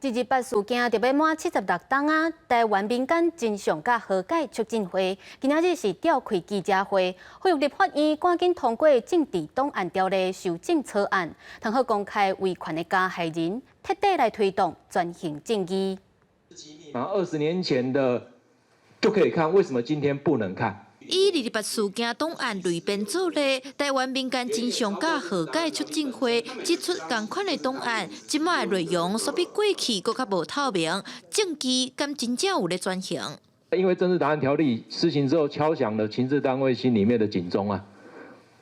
二二八事件就欲滿76冬啊！台灣民間真相佮和解促進會今仔日是召開記者會，呼籲立法院趕緊通過政治檔案條例修正草案，通好公開維權的加害人，徹底來推動轉型正義。然後20年前的就可以看，為什麼今天不能看？以二二八事件檔案彙編做例，台灣民間真相佮和解促進會指出仝款的檔案，這擺的內容煞比過去閣較無透明，證據敢真正有咧轉型？因為政治檔案條例施行之後，敲響了情治單位心裡面的警鐘啊，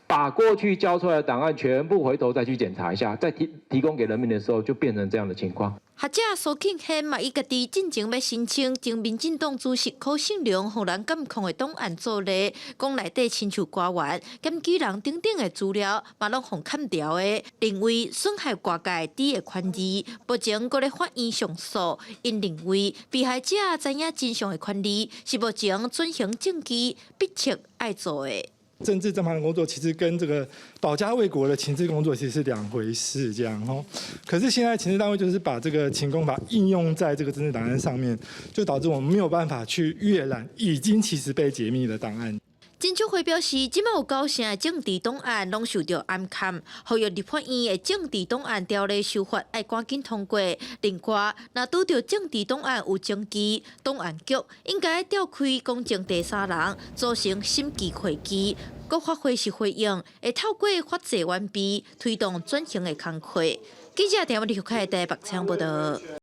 把過去交出來的檔案全部回頭再去檢查一下，再提供給人民的時候，就變成這樣的情況。學者蘇慶軒嘛，伊家己進前欲申請前民進黨主席柯信良予人監控的檔案做例，講內底親像官員、檢舉人等等的資料，嘛攏予砍掉的，認為損害外界知的權利，目前閣咧法院上訴。𪜶認為被害者知影真相的權利，是目前轉型正義迫切愛做的。政治偵辦的工作其實跟這個保家衛國的情治工作其實是兩回事，這樣哦。可是現在情治單位就是把這個情工法應用在這個政治檔案上面，就導致我們沒有辦法去閱覽已經其實被解密的檔案。真促會表示，這擺有九成的政治檔案攏受著暗崁，呼籲立法院的政治檔案條例修法愛趕緊通過。另外，若拄著政治檔案有爭議，檔案局應該調開公正第三人，組成審計會議，閣發揮是回應，會透過法制完備推動轉型的工課。記者田文麗台北採訪報導。